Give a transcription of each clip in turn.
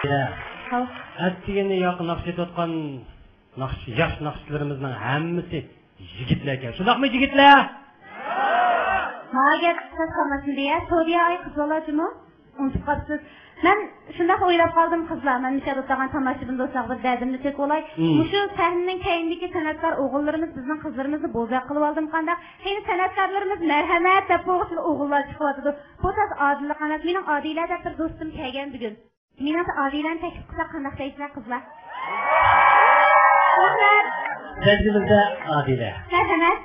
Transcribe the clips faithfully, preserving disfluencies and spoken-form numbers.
ئەتىگىنى ياق ناخشا ئېيتىۋاتقان ناخشا، ياش ناخشىچىلىرىمىزنىڭ ھەممىسى يىگىتلەر ئىكەن. شۇنداقمۇ، يىگىتلەر؟ ھا، گەپ قىسقا قالماسمىدى يا؟ سودىيە ئاي قىز بالا جۇمۇ؟ ئۇنتۇپ قاپسىز. مەن شۇنداق ئويلاپ قالدىم، قىزلار. مەن مۇشۇ يەردە ئولتۇرغان تاماشىبىن دوستلارغا بىر دەردىمنى تۆكۈۋالاي. مم. مۇشۇ سەھنىنىڭ كەينىدىكى سەنئەتكار ئوغۇللىرىمىز بىزنىڭ قىزلىرىمىزنى بوزەك قىلىۋالدىمۇ قانداق؟ قېنى سەنئەتكارلىرىمىز مەرھەمەت دەپ بولغۇچىلا ئوغۇللار چىقىۋاتىدۇ. بۇ تازا ئادىللىق ئەمەس. مېنىڭ ئادىلە دەپ بىر دوستۇم كەلگەن بۈگۈن. مېنىڭچە ئادىلەنى تەكلىپ قىلساق قانداق دەيسىلەر، قىزلار؟ رەھمەت. سەھنىمىزدە ئادىلە. مەرھەمەت.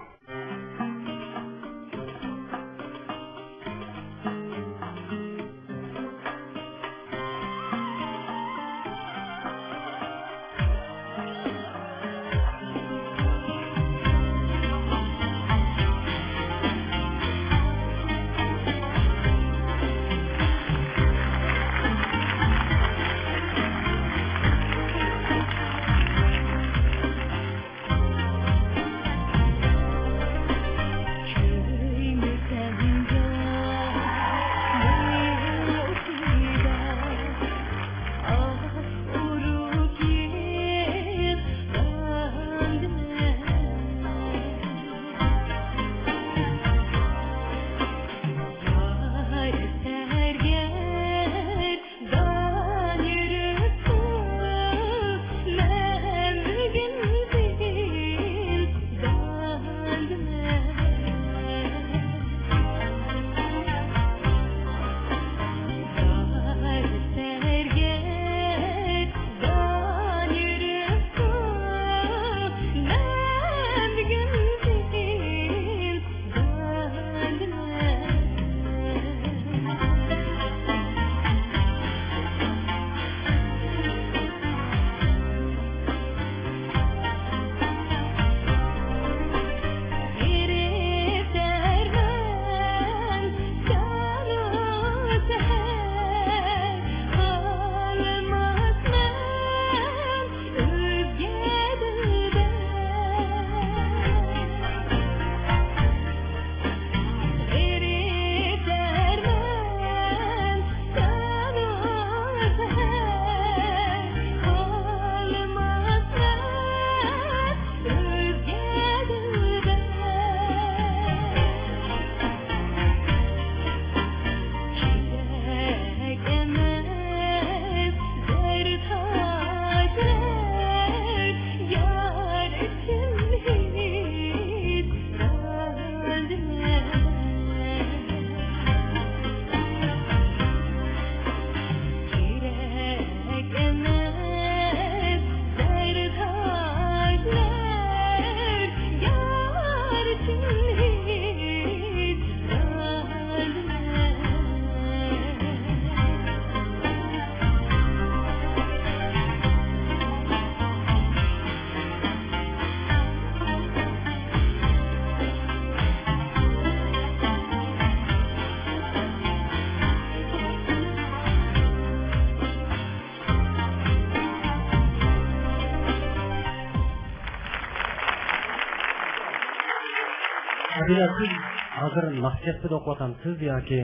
ئادىلە، سىز ھازىر ناخشا كەسپىدە ئوقۇۋاتامسىز ياكى؟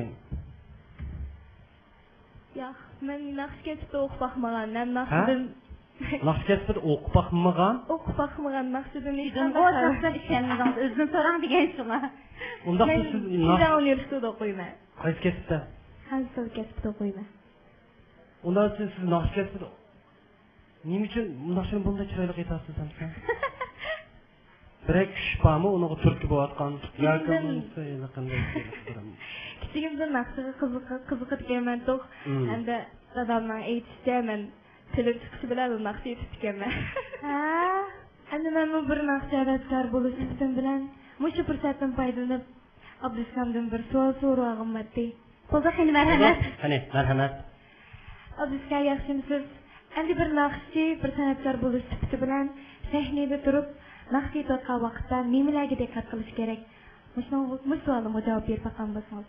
ياق، مەن ناخشا كەسپىدە ئوقۇپ باقمىغان. مەن ھە؟ ناخشىدىن ناخشا كەسپىدە ئوقۇپ باقمىغان؟ ئوقۇپ باقمىغان، ناخشىدىن ھېچقانداق خەۋەر. ئىشەنمىدىڭىز، ئۆزىنى سوراڭ دېگەن شۇڭا. ئۇنداقتا مەن سىز شىنجاڭ ناخ-، ئۇنىۋېرسىتېتىدا ئوقۇيمەن. قايسى كەسىپتە؟ خەنزۇ كەسپىدە ئوقۇيمەن. ئۇنداق سىز، سىز ناخشا كەسپىدە نېمە ئۈچۈن ناخشىنى بۇنداق چىرايلىق ئېيتاسىز ھەمسە؟ بىرەر كۈچ بارمۇ ئۇنىڭغا تۈرتكە بولۇۋاتقان؟ ياكى بىلمىدىم. بولمىسا ھېلىقىندەك بىر كىچىكىمدىن ناخشىغا قىزىق-، قىزىقىدىكەنمەن توق. مم. ھەمدە دادامنىڭ ئېيتىشىچە، مەن تىلىم چىقىشى بىلەن ناخشا ئېيتىپتىكەنمەن. ھە؟ ئەمدى مەنمۇ بىر ناخشا ھەۋەسكارى بولۇش سۈپىتىم بىلەن مۇشۇ پۇرسەتتىن پايدىلىنىپ، ئابدۇسكاندىن بىر سوئال سورىغۇم بارتتى. بولدى، قېنى، مەرھەمەت. قېنى، مەرھەمەت. ئابدۇسكا، ياخشىمۇسىز؟ ئەمدى بىر ناخشىچى، بىر سەنئەتكار بولۇش سۈپىتى بىلەن سەھنىدە تۇرۇپ ناخشا ئېيتىۋاتقان ۋاقىتتا نېمىلەرگە دىققەت قىلىش كېرەك؟ مۇشۇنىڭغا، مۇشۇ سوئالىمغا جاۋاب بېرىپ باققان بولسىڭىز.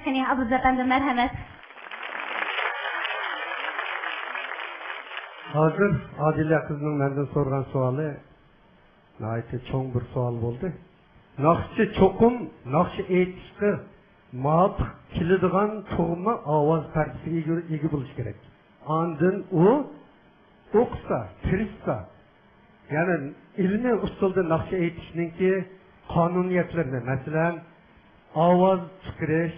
قېنى، ئابدۇزات ئەپەندى، مەرھەمەت. ھازىر ئادىلە قىزنىڭ مەندىن سورىغان سوئالى ناھايىتى چوڭ بىر سوئال بولدى. ناخشىچى چوقۇم ناخشا ئېيتىشقا مۇۋاپىق كېلىدىغان تۇغما ئاۋاز پەردىسىگە ئىگە، ئىگە بولۇشى كېرەك. ئاندىن ئۇ ئوقۇسا، تىرىشسا، يەنى ئىلمىي ئۇسۇلدا ناخشا ئېيتىشنىڭكى قانۇنىيەتلىرىنى، مەسىلەن، ئاۋاز چىقىرىش،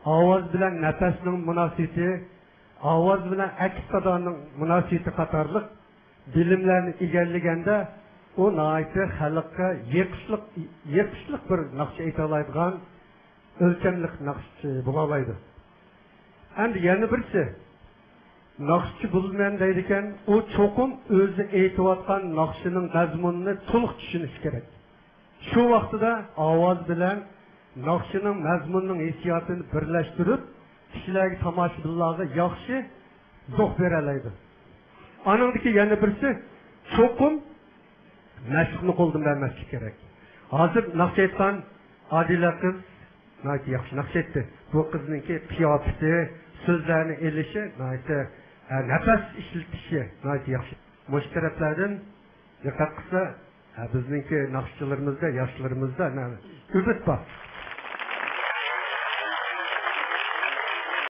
ئاۋاز بىلەن نەپەسنىڭ مۇناسىۋىتى، ئاۋاز بىلەن ئەكس سادانىڭ مۇناسىۋىتى قاتارلىق بىلىملەرنى ئىگىلىگەندە، ئۇ ناھايىتى خەلققە يېقىشلىق، يېقىشلىق بىر ناخشا ئېيتالايدىغان ئۆلچەملىك ناخشىچى بولالايدۇ. ئەمدى يەنە بىرسى، ناخشىچى بولىمەن دەيدىكەن، ئۇ چوقۇم ئۆزى ئېيتىۋاتقان ناخشىنىڭ مەزمۇنىنى تولۇق چۈشىنىشى كېرەك. شۇ ۋاقتىدا ئاۋاز بىلەن ناخشىنىڭ مەزمۇنىنىڭ ھېسسىياتىنى بىرلەشتۈرۈپ، كىشىلەرگە، تاماشىبىنلارغا ياخشى زوق بېرەلەيدۇ. ئانىڭدىكى يەنە بىرسى، چوقۇم مەشىقنى قولدىن بەرمەسلىك كېرەك. ھازىر ناخشا ئېيتقان ئادىلە قىز ناھايىتى ياخشى ناخشا ئېيتتى. بۇ قىزنىڭكى قىياپىتى، سۆزلەرنى ئېلىشى ناھايىتى، ئە، نەپەس ئىشلىتىشى ناھايىتى ياخشى. مۇشۇ تەرەپلەردىن دىققەت قىلسا، ئە، بىزنىڭكى ناخشىچىلىرىمىزدا، ياشلىرىمىزدا، نە، ئۈمىد بار.